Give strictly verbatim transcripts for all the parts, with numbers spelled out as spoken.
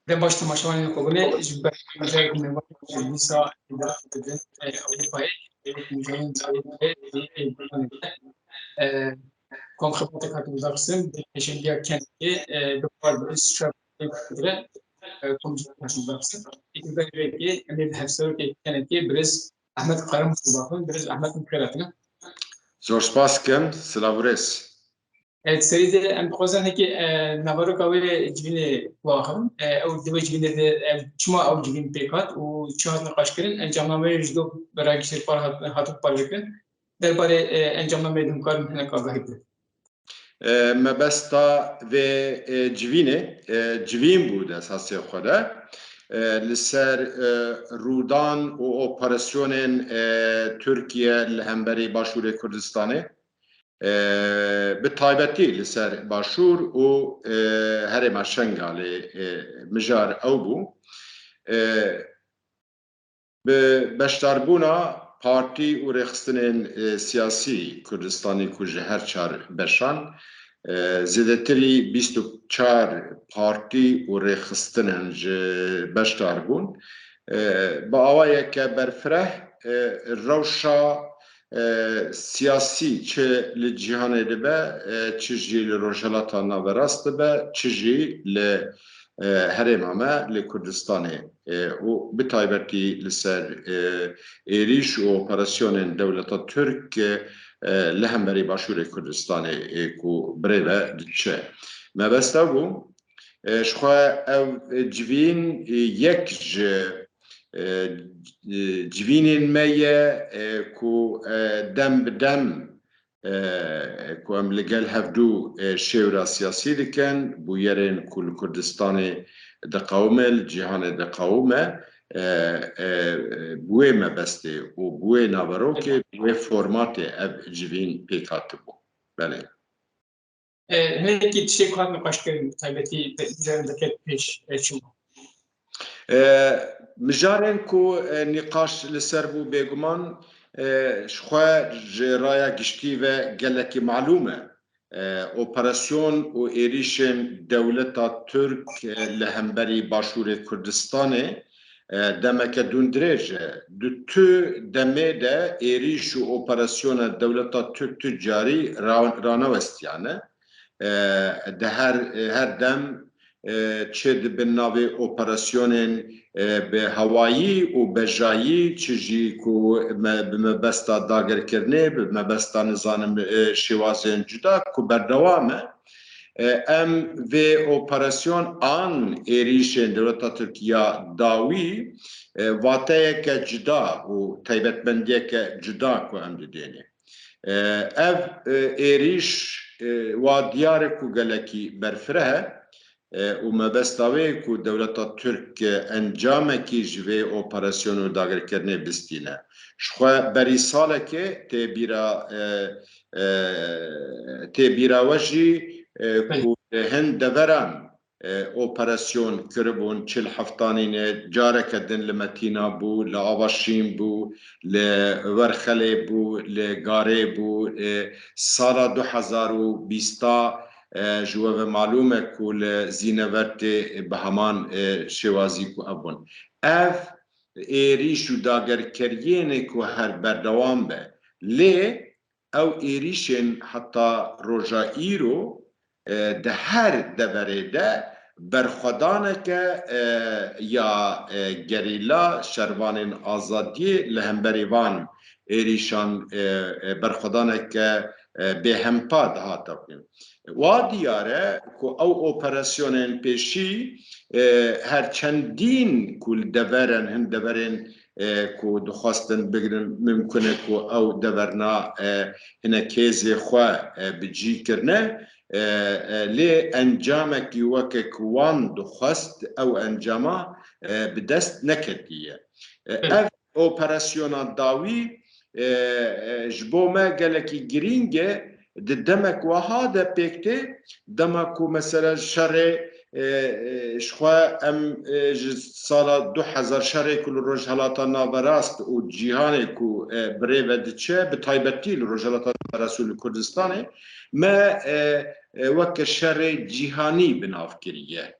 Dem baş temaşevanên xwe bûne, ji ber mêvanên dîsa dibin, e, Ewropayê, e, mêvanên Ewropayê, e, e, kom xebatek hatiye daxistin, bi pêşengiya kenekê, e, bi xwe bi şer dire, e, kom jî hatiye daxistin. Îkî berê wê em ê bi hevserokê kenekê birêz Ehmed Karim bidaxin, birêz Ehmed min xêr hatine. Zor spas dikim, silav û rêz. E, di serî de em dixwazin hekî, e, naveroka wê civînê biaxivin. E, ew di wê civînê de, e, çima ew civîn pêk hat û çi hat niqaşkirin, encamnameyê ji do bi ragiştê par hat, hatin parvekirin. Derbarê, e, encamnameyê de hûn karin hinek agahî bidin. E, mebesta vê, e, civînê, e, civîn bû di esasê xwe de. E, li ser, e, rûdan û operasyonên, e, Tirkiye li hemberî Başûrê Kurdistanê, e, bi taybetî li ser Başûr û, e, herêma Şengalê, e, mijar ew bû. E, Bi beşdarbûna partî û rêxistinên, e, siyasî Kurdistanî ku ji her çar beşan, e, zêdetirî bîst û çar partî û rêxistin in ji beşdar bûn. E, bi awayeke berfireh, e, rewşa, e, siyasî çi li cîhanê dibe, e, çi jî li Rojhilata Naverast dibe, çi jî li e, herêma me li Kurdistanê, e, û bi taybetî li ser, e, êrîş û operasyonên dewleta Tirk, e, li hemberî Başûrê Kurdistanê, e, ku birêve diçe. Mebesta bû, e, ji xwe ev civîn, e, yek ji, e, e, civînên me ye, e, ku, e, dem bi dem e, ku em li gel hevdû, e, şêwra siyasî dikin, bûyerên ku li Kurdistanê diqewime, li cîhanê diqewime, e, e, bi wê mebestê û bi wê naverokê, bi wê formatê ev civîn pêk hatibû. Belê. E, hinekî tiştê ku hat niqaşkirin, bi taybetî de, mijarên deket pêş, e, çima? E, mijarên ku, e, nîqaş li ser bû, bêguman, e, ji xwe ji raya giştî ve gelekî malûm e. E, operasyon û êrîşên dewleta Tirk, e, li hemberî Başûrê Kurdistanê, e, demeke dûndirêj e. Di tu demê de êrîş û operasyona dewleta Tirk tu carî ra-, ranewestiyane. E, di her, her dem, e, çi di bin navê operasyonên, e, bi hewayî û bejayî, çi jî ku me, bi mebesta dagirkirinê, bi mebesta nizanim, e, şêwazên cuda ku berdewam e. E, em vê operasyon an êrîşên dewleta Tirk ya dawî, e, wateyeke cuda û taybetmendiyeke cuda ku em didêne. E, ev, e, êrîş, e, wa diyar e ku gelekî berfireh e, e, û mebesta wê ye ku dewleta Tirk, e, encamekî ji vê operasyon û dagirkirinê bistîne. Ji xwe berî salekê tê bîra, e, e, tê bîra we jî, e, ku hin deveran e, operasyon kiribûn, çil heftanî ne, careke din li Metîna bû, li Ava Şîn bû, li Werxelê bû, li Garê bû, e, sala du hezar û bîsta, e, ji we ve malûm e ku li Zînevertê bi heman, e, şêwazî ku ev bûn. Ev êrîş û dagerkeriyêne ku her berdewam be. Lê ew êrîşên heta roja îro, e, di her deverê de berxwedaneke, e, ya, e, gerîla, şervanên azadiyê li hemberî van êrîşan, e, e, berxwedaneke, e, bêhempa dihate xwîn. Wa diyar e ku ew operasyonên pêşî, e, her çendîn ku li deveran, hin deverên e, ku dixwestin bigirin, mimkun e ku ew deverna, e, hinek hêzê xwe, e, bi cî kirine, e, e, lê encamekî weke ku wan dixwest, ew encama, e, bi dest neketiye. E, ev operasyona dawî, e, e, ji bo me gelekî girîng e, di demek wiha de pêk tê, dema ku mesela şerê, e, e, ji xwe em, e, ji sala du hezar şerê ku li Rojhelata Naverast û cîhanê ku, e, bi rê ve diçe, bi taybetî li Rojhelata Naverast û li Kurdistanê, me, e, e, weke şerê cîhanî bi nav kiriye.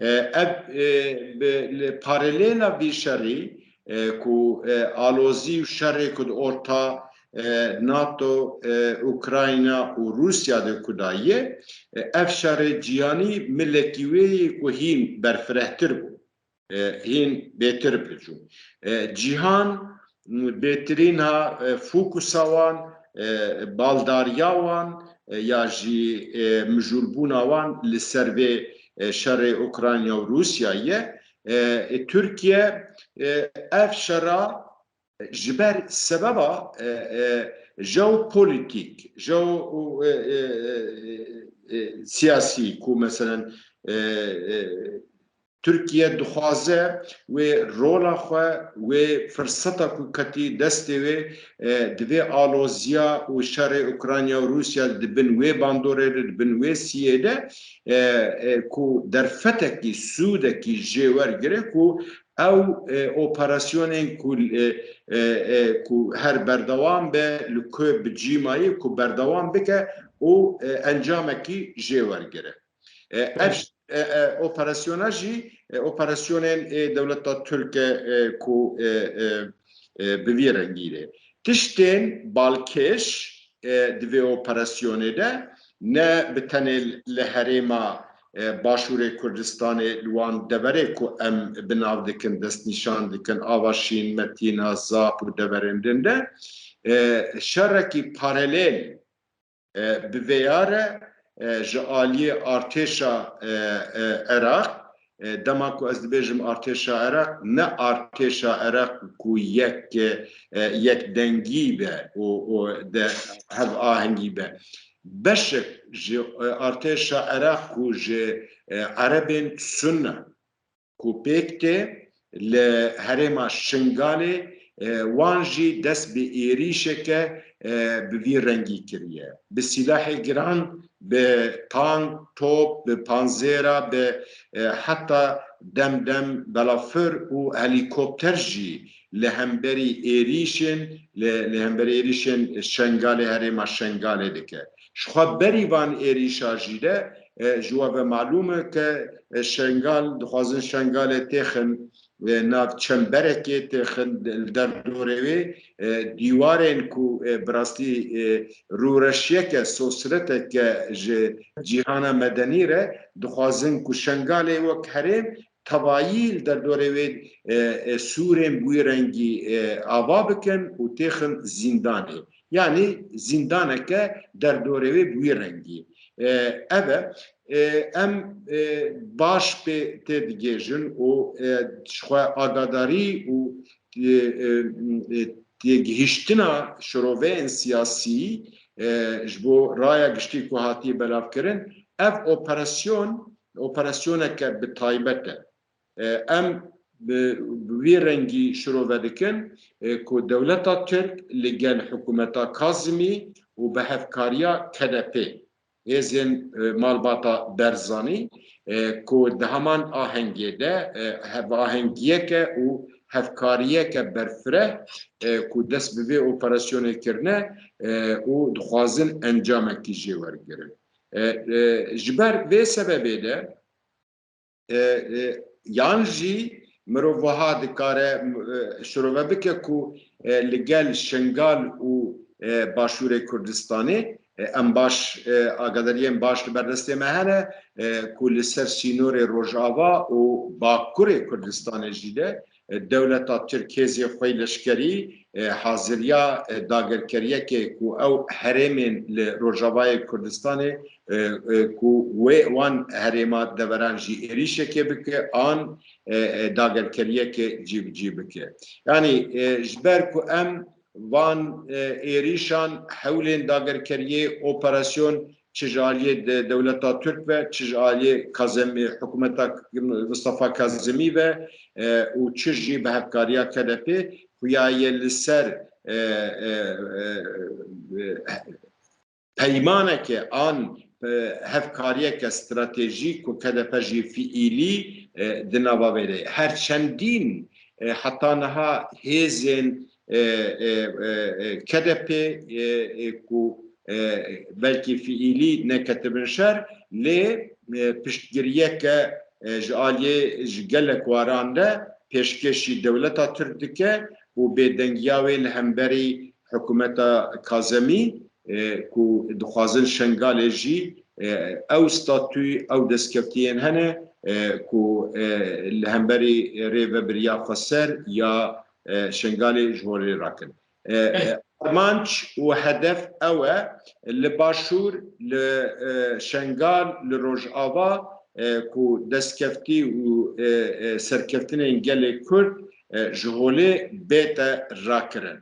E, ev, e, bi, li paralêla vî şerî, e, ku, e, alozî û şerê ku di orta, e, NATO, e, Ukrayna û Rûsya de ku daye, e, ev şerê cîhanî milekî wê yê ku hîn berfirehtir bû. E, hîn bêtir bicû. E, cîhan bêtirîn ha, e, fokusa wan, e, baldariya wan, e, ya jî, e, mijûlbûna wan li ser vê, e, şerê Ukrayna û Rûsya ye. E, e, Tirkiye, e, ev şera ji ber sebeba, e, e, jeopolitîk, jeo-, e, e, e, e, e, siyasî ku meselen, e, e, Tirkiye dixwaze wê rola xwe, wê firseta ku ketî destê wê, e, di vê aloziya û şerê Ukrayna û Rûsya di bin wê bandorê de, di bin wê siyê de, e, e, ku derfetekî, sûdekî jê wergire ku ew, e, operasyonên ku, e, e, e, ku her berdewam be, li ku bi cî mayî ku berdewam bike û, e, encamekî jê wergire. E, ev, e, e, operasyona jî, e, operasyonên, e, dewleta Tirk e, e, ku, e, e, e, bi vî rengî de. Tiştên balkêş, e, di vê operasyonê de ne bi tenê li herêma, e, Başûrê Kurdistanê li wan deverê ku em bi nav dikin, destnîşan dikin, Avaşîn, Metîna, Zap û deverên din de, e, şerekî paralel e, bi vê ya re, e, ji aliyê artêşa, e, e, Iraq, e, dema ku ez dibêjim artêşa Iraq, ne artêşa Iraq ku yek, e, yek dengî be û, û de hevahengî be. Beşek ji, e, artêşa Iraq ku ji, e, Erebên Sunne ku pêk tê li herêma Şingalê, e, wan jî dest bi êrîşeke, e, bi vî rengî kiriye. Bi sîlahê giran, bi tank, top, bi panzêra, bi, e, heta dem dem belafir û helîkopter jî li hemberî êrîşên, li, li hemberî êrîşên Şengalê, herêma Şengalê dike. Ji xwe berî van êrîşa jî de, e, ji we ve malûm e ke, e, Şengal, dixwazin Şengalê têxin, e, nav çemberekê têxin, li derdorê wê, e, dîwarên ku, e, bi rastî, e, rûreşiyeke, sosreteke ji cîhana medenî re dixwazin ku Şengalê wek herêm tevayî li derdorê wê, e, e, sûrên bi wî rengî, e, ava bikin û têxin zîndanê. Yanî zîndaneke derdorê wê bi wî rengî. E, ev e, e, em, e, baş pê têdigihêjin û, e, ji xwe agadarî û, e, e, e, têgihiştina şiroveyên siyasî, e, ji bo raya giştî ku hatiye belavkirin, ev operasyon, operasyoneke bi taybet e. E, em bi, bi vî rengî şirove dikin, e, ku dewleta Tirk li gel hikûmeta Kazimî û bi hevkariya K D P, hêzên, e, malbata Berzanî, e, ku di heman ahengê de, e, hevahengiyeke û hevkariyeke berfireh, e, ku dest bi vê operasyonê kirine, e, û dixwazin encamekî jê wergirin. E, e, ji ber vê sebebê de, e, e, yan jî mirov wiha dikare, e, şirove bike ku, e, li gel Şingal û, e, Başûrê Kurdistanê, e, em baş, e, agadariyên baş li ber destê me hene, e, ku li ser sînorê Rojava û Bakurê Kurdistanê jî de, e, dewleta Tirk hêzê xwe yê leşkerî, e, haziriya, e, dagirkeriyekê ku ew herêmên li Rojavayê Kurdistanê, e, e, ku wê wan herêma deveran jî êrîşekê bike an, e, e, dagirkeriyekê cî bi cî bike. Yanî, e, ji ber ku em van, e, êrîşan, hewlên dagirkeriyê, operasyon çi ji aliyê de-, dewleta Tirk ve, çi ji aliyê Kazimî, hikûmeta Mustafa Kazimî ve, e, û çi jî bi hevkariya K D P xuya ye li ser, e, e, e, e, peymaneke an, e, hevkariyeke stratejîk ku K D P jî fiîlî, e, di nava vê de ye. Her çendîn, e, heta niha hêzên, e, e, e, e, K D P, e, e, ku, e, belkî fiîlî neketibin şer, lê, e, piştgiriyeke e, ji aliyê ji gelek waran de pêşkêşî dewleta Tirk dike û bêdengiya wê li hemberî hikûmeta Kazemî, e, ku dixwazin Şengalê jî, e, ew statû, ew destkeftiyên hene, e, ku, e, li hemberî rêvebiriya xweser ya, e, Şengalê ji holê rakin. E, e, armanc û hedef ew e, li Başûr, li, e, Şengal, li Rojava, e, ku destkeftî û, e, e, serkeftinên gelê Kurd, e, ji holê bête rakirin.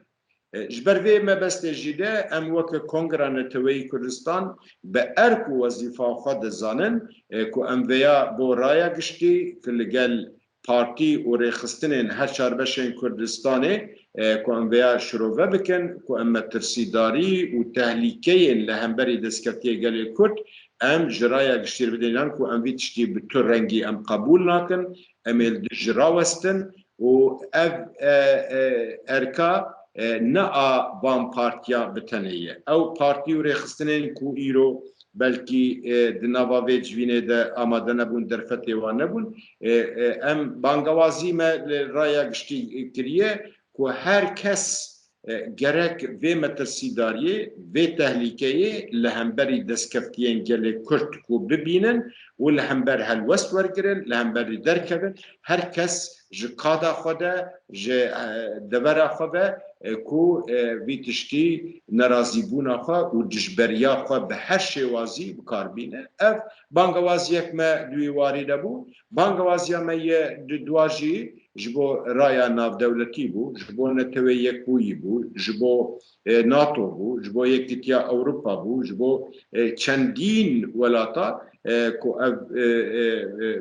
E, ji ber vê mebestê jî de em weke Kongra Neteweyî Kurdistan bi erk û wezîfa xwe dizanin, e, ku em vêya bo raya giştî ku li gel partî û rêxistinên her çar beşên Kurdistanê, e, ku em vêya şirove bikin, ku em metirsîdarî û tehlîkeyên li hemberî destkeftiyê gelê Kurd em ji raya giştî re bidin, yan ku em vî tiştî bi tu rengî em qebûl nakin, em ê li dijî rawestin û ev, e, e, erka, e, ne a van partiya bi tenê ye. Ew partî û rêxistinên ku îro belkî, e, di nava vê civînê de amade nebûn, derfetê wan nebûn. E, e, em bangewazî me li raya giştî kiriye ku her kes, e, gerek vê metirsîdariyê, vê tehlîkeyê li hemberî destkeftiyên gelê Kurd ku bibînin û li hember helwest wergirin, li hemberî derkevin, her kes ji qada xwe de, ji, e, devera xwe ve, e, ku, e, vî tiştî nerazîbûna xwe û dijberiya xwe bi her şêwazî bi kar bîne. Ev bangewaziyek me di wî warî de bû. Bangewaziya me yê di dua jî ji bo raya navdewletî bû, ji bo Netewê Yekbûyî bû, ji bo, e, NATO bû, ji bo Yekîtiya Ewropa bû, ji bo, e, çendîn welata, e, ku ev, e, e, e,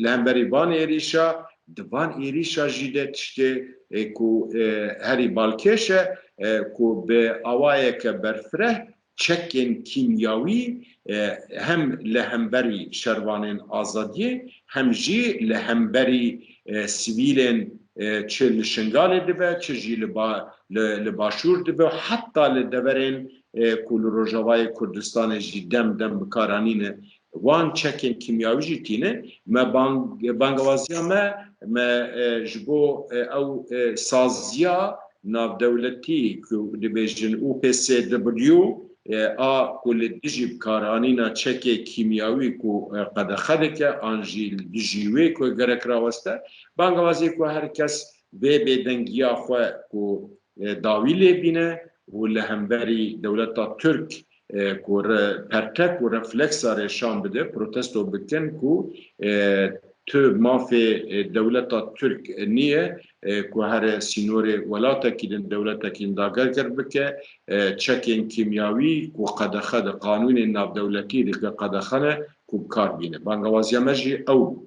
li hemberî van êrîşa, di van êrîşa jî de tiştê, e, ku, e, herî balkêş e, e, ku bi awayeke berfireh çekên kîmyawî, e, hem li hemberî şervanên azadiyê, hem jî li hemberî, e, sivîlên, e, çi li Şingalê dibe, çi jî li ba-, li, li Başûr dibe, heta li deverên, e, ku li Rojavayê Kurdistanê jî dem dem bikaranîne, wan çekên kîmyawî jî tîne. Me bang-, bangewaziya me, me, e, ji bo, e, ew, e, saziya navdewletî ku dibêjin U P S W, e, a ku li dijî bikaranîna çekê kîmyawî ku, e, qedexe dike, an jî li dijî wê ku gerek raweste, bangewazî ku her kes vê bêdengiya xwe ku, e, dawî lê bîne û li hemberî dewleta Tirk, e, ku re-, pertek û refleksa rêşan bide, protesto bikin ku, e, tu mafê, e, dewleta Tirk niye, e, ku here sînorê welatekî din, dewletekî din dagerger bike, e, çekên kîmyawî ku qedexe di qanûnên navdewletî dike qedexe ne ku bi kar bîne. Bangewaziya me jî ew bû.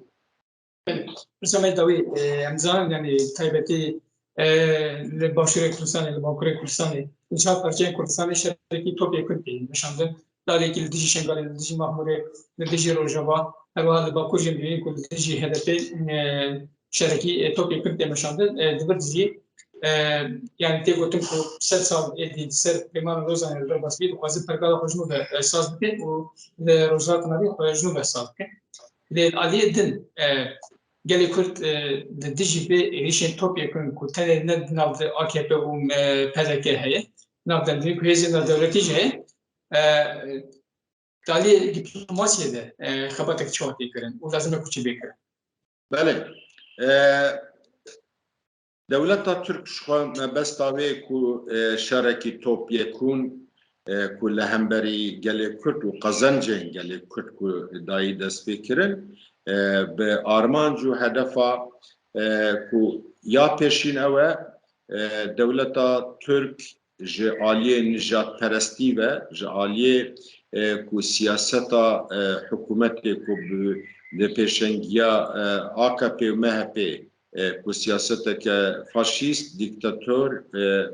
Pirsa me dawî, e, em zanin, yani taybetî, e, li Başûrê Kurdistanê, li Bakurê Kurdistanê, li çar parçeyên Kurdistanê şerekî topyekun tê meşandin. Dalekî li dijî Şengalê, li dijî Mahmûrê, li dijî Rojava, herwiha li Bakur jî em dibînin ku li dijî H D P, e, şerekî, e, topyekun tê meşandin. E, di vir dijî, e, yani tê gotin ku sed sal êdî ser Pêmana Lozanê li ber Başûrî dixwaze pergala xwe ji nû ve, e, saz bike û li Rojhilata Navîn xwe ji nû ve saz bike. Lê li aliyê din, e, gelê Kurd, e, di dijî vê êrîşên topyekun ku tenê ne di nav de A K P û, e, P D K heye, nav de ku hêzên navdewletî jî heye, e, di aliyê dîplomasiyê de, e, xebatek çawa tê kirin û lazim e ku çi bê kirin? Belê. E, Dewleta Tirk ji xwe mebesta wê ku, e, şerekî topyekûn, e, ku li hemberî gelê Kurd û qezencên gelê Kurd ku dayî destpêkirin, e, bi armanc û hedefa, e, ku ya pêşîn ew e, e, dewleta Tirk ji aliyê nijadperestî ve, ji aliyê, e, ku siyaseta, e, hikûmetê ku bi, bi pêşengiya, e, A K P û M H P, e, ku siyaseteke faşîst, dîktator, e,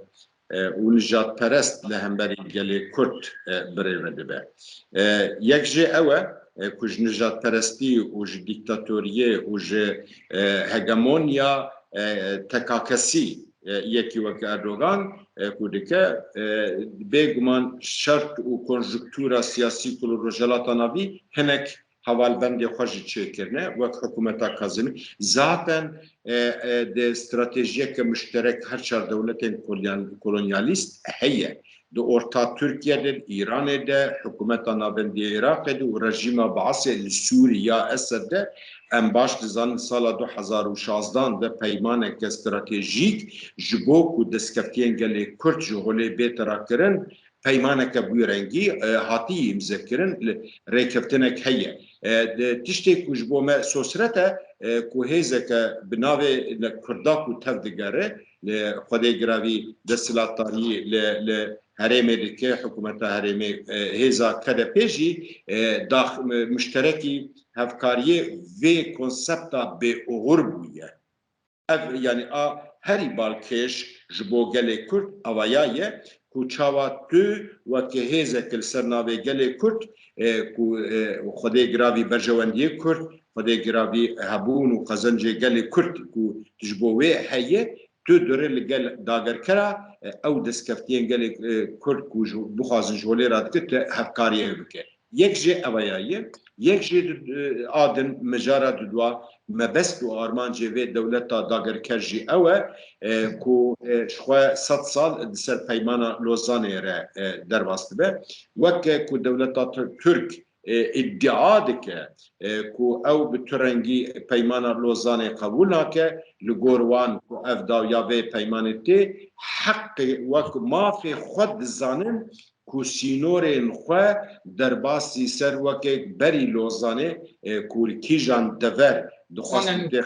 e, û nijadperest li hemberî gelê Kurd, e, birêve dibe. E, yek jê ew e, e, ku ji nijadperestî û ji dîktatoriyê û ji, e, hegemonya, e, tekakesî, e, yekî wek Erdogan, e, ku dike, e, bêguman şert û konjuktura siyasî ku li Rojhilata Navî hinek hevalbendê xwe jî çêkirine, wek hikûmeta Kazîmîr. Zaten, e, e, di stratejiyeke muşterek her çar dewletên kolyan-, kolonyalîst heye. Di orta Tirkiye de, Îranê de, hikûmeta navendî Iraqê de û rejîma Baasê li Sûriya Esed de, em baş dizanin sala du hezar û şazdan de peymaneke stratejîk ji bo ku destkeftiyên gelê Kurd ji holê bête rakirin, peymaneke bi wî rengî, e, hatî îmzekirin, li rêkeftinek heye. E, di, tiştê ku ji bo me sosret e, e, ku hêzeke bi navê li Kurda ku tev digere, li Xwedê giravî desthilatdariyê li, li herêmê dike, hikûmeta herêmê, e, hêza K D P jî, e, dax-, e, muşterekî hevkariyê vê konsepta bêoxir bûye. Ev, yanî a herî balkêş ji bo gelê Kurd avaya ye ku çawa tu weke hêzek li ser navê gelê Kurd, e, ku, e, Xwedê giravî berjewendiyê Kurd, Xwedê giravî hebûn û qezencê gelê Kurd ku tu ji bo wê heye, tu dûre li gel dagerkera, e, ew destkeftiyên gelê, e, Kurd ku ji, bixwazin ji holê re dike, tu hevkariyê bike. Yek jê eveya ye, yek jê di, e, a din mijara didwa mebest û armancê vê dewleta dagerker jî ew e, e, ku, e, ji xwe sed sal di ser peymana Lozanê re, e, derbas dibe. Weke ku dewleta Tir-, Tirk, e, îdia dike, e, ku ew bi tu rengî peymana Lozanê qebûl nake, li gor wan ku ev dawiya vê peymanê tê, heqê wek mafê xwe dizanin ku sînorên xwe derbasî ser weke berî Lozanê, e, ku li kîjan dever dixwestin tê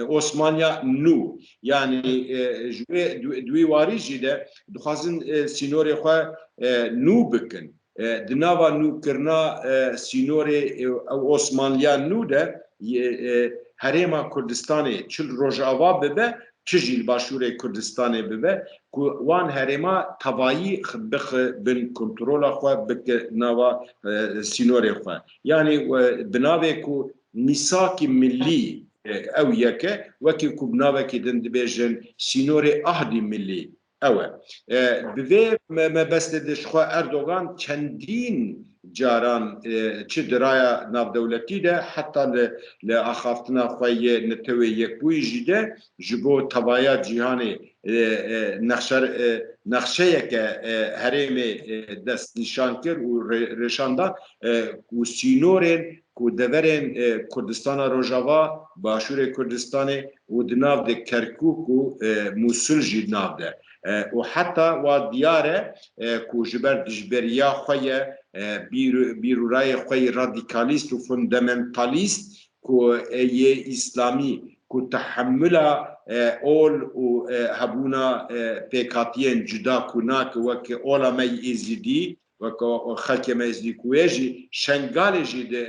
Osmaniya nû. Yanî, e, ji wê, di wî warî jî de dixwazin, e, sînorê xwe, e, nû bikin. E, di nava nûkirina, e, sînorê, e, ew Osmanliya nû de, e, e, herêma Kurdistanê çi li Rojava bibe, çi jî li Başûrê Kurdistanê bibe, ku wan herêma tevayî x-, bixe bin kontrola xwe, bike nava, e, sînorê xwe. Yanî, e, bi navê ku mîsakî millî, e, ew yeke, wekî ku bi navekî din dibêjin sînorê ahdî millî ew e. E, bi vê me-, mebestê de ji xwe Erdogan çendîn caran, e, çi di raya navdewletî de, heta li, li axaftina xwe yê Netewê Yekbûyî jî de ji bo tevaya cîhanê, e, e, nexşer-, e, nexşeyeke, e, herêmê, e, dest nîşan kir û rê-, rêşan da, e, ku sînorên ku deverên, e, Kurdistana Rojava, Başûrê Kurdistanê û di nav de Kerkûk û, e, Mûsil jî di nav de. E, û heta wa diyar e, e, ku ji ber dijberiya xwe ye, e, bîr-, bîrûrayê xwe yê radîkalîst û fundamentalîst ku, e, yê îslamî ku tehemula, e, ol û, e, hebûna, e, pêkhatiyên cuda ku nake weke ola me yê Êzidî, weke xelkê me Êzidî ku wê jî Şengalê jî di,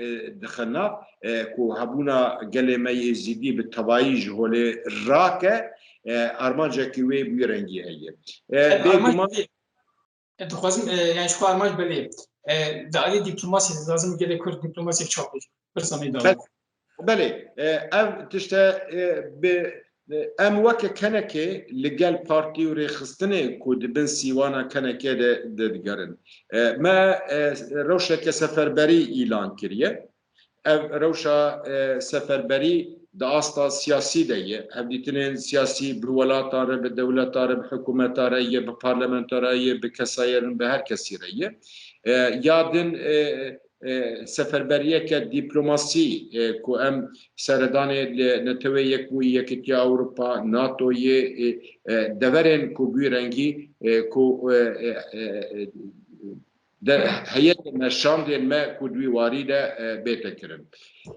dixe nav, e, ku hebûna gelê me yê Êzidî bi tevayî ji holê rake, e, armancekî wê bi wî rengî heye. E, E, bêguman armanc-, e, dixwazim, e, yani ji xwe armanc belê. E, di alî dîplomasî de lazim gelê Kurd dîplomasî çape. Pirsa me Belê, dawî. belê. E, ev tişte, e, bi, e, em weke kenekê li gel partî û rêxistinê ku di bin sîwana kenekê de, de digerin. E, me, e, rewşeke seferberî îlan kiriye. Ev rewşa, e, seferberî di asta siyasî de ye. Hevdîtinên siyasî bi welatan re, bi dewletan re, bi hikûmetan re ye, bi parlamento re ye, bi kesayên, bi her kesî re ye. E, ya din, e, e, seferberiyeke dîplomasî, e, ku em seredanê li Netewê Yekbûyî, Yekîtiya Ewropa, NATOyê, e, e, deverên ku bi wî rengî, e, ku, e, e, e, e, de heyetên me, şandên me ku di wî warî de, e, bête kirin.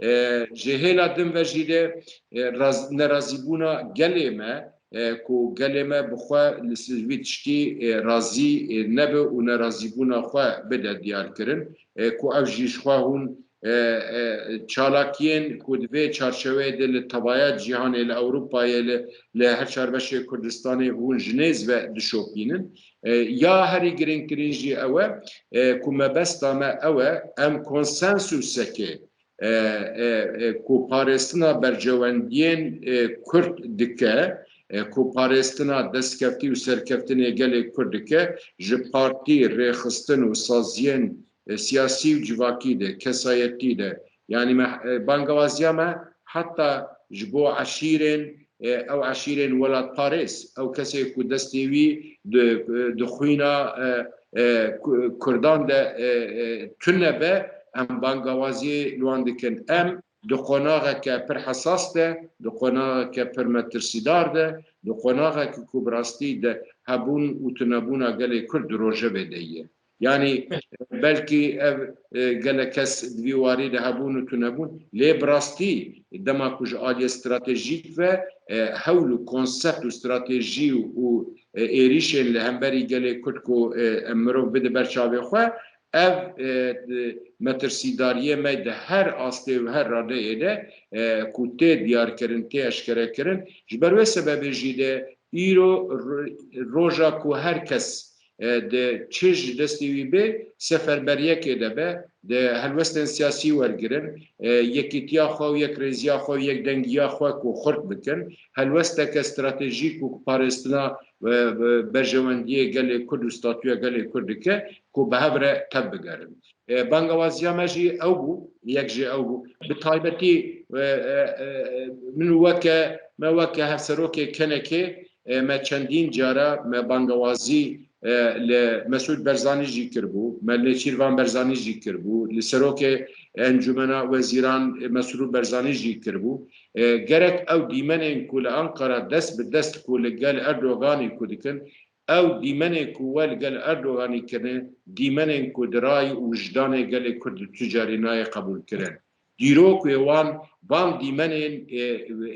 E, ji hêla din ve jî de, e, raz-, nerazîbûna gelê me, e, ku gelê me bi xwe li ser vî tiştî, e, razî, e, nebe û nerazîbûna xwe bide diyarkirin, e, ku ev jî ji xwe hûn, e, e, çalakiyên ku di vê çarçeweyê de li tevaya cîhanê, li Ewropayê, li, li her çar beşê Kurdistanê hûn ji nêz ve dişopînin. E, ya herî girîngtirîn jî ew e, e, ku mebesta me ew e, em konsensusekê, e, e, e, ku parêstina berjewendiyên, e, Kurd dike, e, ku parêstina destkeftî û serkeftinê gelê Kurd dike, ji partî, rêxistin û saziyên, e, siyasî û civakî de, kesayetî de, Yanî me, e, bangewaziya me heta ji bo eşîrên, e, ew eşîrên welatparêz, ew kesê ku destê wî di, di xwîna, e, e, Ku-, Kurdan de, e, e, tune be, em bangewaziyê li wan dikin. Em di qonaxeke pir hesas de, di qonaxeke pir metirsîdar de, di qonaxeke ku bi rastî de hebûn û tunebûna gelê Kurd di rojevê de ye. Yanî belkî ev, e, gelek kes di vî warî de hebûn û tunebûn, lê bi rastî dema ku ji aliyê stratejîk ve, e, hewl û konsept û stratejî û, e, êrîşên li hemberî gelê Kurd ku, e, em mirov bide ber çavê xwe, ev, e, metirsîdariyê me di her astê û her radeyê de, e, ku tê diyarkirin, tê eşkerekirin. Ji ber wê sebebê jî de îro ro-, roja ku her kes, e, di çi ji destê wî bê, seferberiyekê de be, di helwestên siyasî wergirin, e, yekîtiya xwe û yekrêziya xwe û yekdengiya xwe ku xurt bikin, helwesteke stratejîk û parêstina, e, e, berjewendiyê gelê Kurd û statûya gelê Kurd dike ku bi hev re tev bigerin. E, bangewaziya me jî ew bû, yek jî ew bû. Bi taybetî, e, e, e, min weke, me weke hevserokê kenekê, e, me çendîn cara me bangewazî, e, li Mesûd Berzanî jî kiribû, me li Nêçîrvan Berzanî jî kiribû, li serokê Encûmena Wezîran, e, Mesrûr Berzanî jî kiribû. E, gerek ew dîmenên ku li Ankara dest bi dest ku li gel Erdoganî ku dikin, ew dîmenên ku we li gel Erdoganî kirine, dîmenên ku di ray û wijdanê gelê Kurd di tu carî nayê qebûlkirin. Dîrokê wan, van dîmenên, e,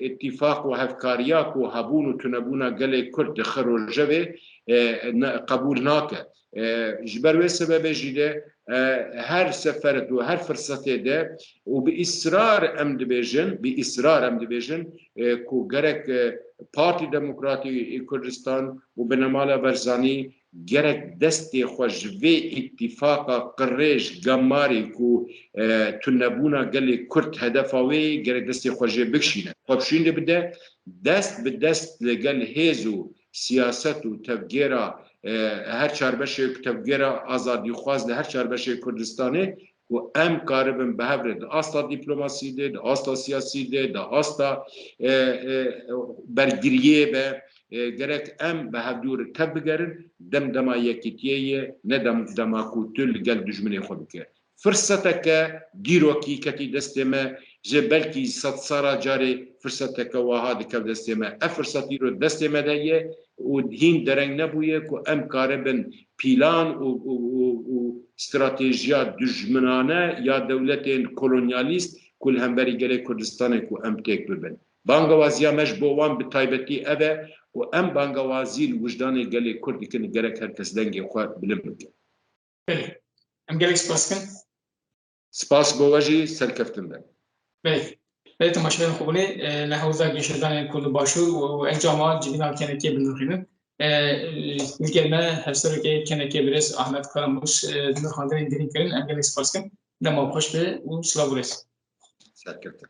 îtîfaq û hevkariya ku hebûn û tunebûna gelê Kurd dixe rojevê, e, ne, qebûl nake. E, ji ber wê sebebê jî de, e, her sefer û her firsetê de û bi israr em dibêjin, bi israr em dibêjin, e, ku gerek, e, Partî Demokratî Kurdistan û Binemala Barzanî gerek destê xwe ji vê îtîfaqa qirêj, gemarê ku, e, tunebûna gelê Kurd hedefa wê ye, gerek destê xwe jê bikişîne. Xwe bi şûnde bide, dest bi dest li gel hêz û siyaset û tevgera, e, her çar beşê tevgera azadîxwaz li her çar beşê Kurdistanê ku em karibin bi hev re di asta dîplomasî de, di asta siyasî de, di asta, e, e, bergiriyê be, e, gerek em bi hevdû re tev bigerin, dem dema yekîtiyê ye, ne dem, dema ku tu li gel dijminê xwe bike. Firseteke dîrokî ketî destê me, ji belkî sedsala carê firseteke wiha dikev destê me. Ev firset îro destê me de ye û hîn dereng nebûye ku em karibin pîlan û, û, û, û stratejiya dijminane ya dewletên kolonyalîst ku li hemberî gelê Kurdistanê ku em têk bibin. Bangewaziya me ji bo wan bi taybetî ev e ku em bangewazî li wijdanê gelê Kurd dikin, gerek her kes dengê xwe bilind bike. Belê. Em gelek spas dikin. Spas bo we jî, serkeftin be. Belê. Belê, temaşevanên xwe bûnê, e, li hewza geşedanên ku li Başûr û, û encama civîna kenekê binirxînin. E, e, li gel me hevserokê kenekê birêz Ahmet Karamûş, e, nirxandinên girîng kirin. Em gelek spas dikin. Dema xweş be û silav û rêz. Serkeftin.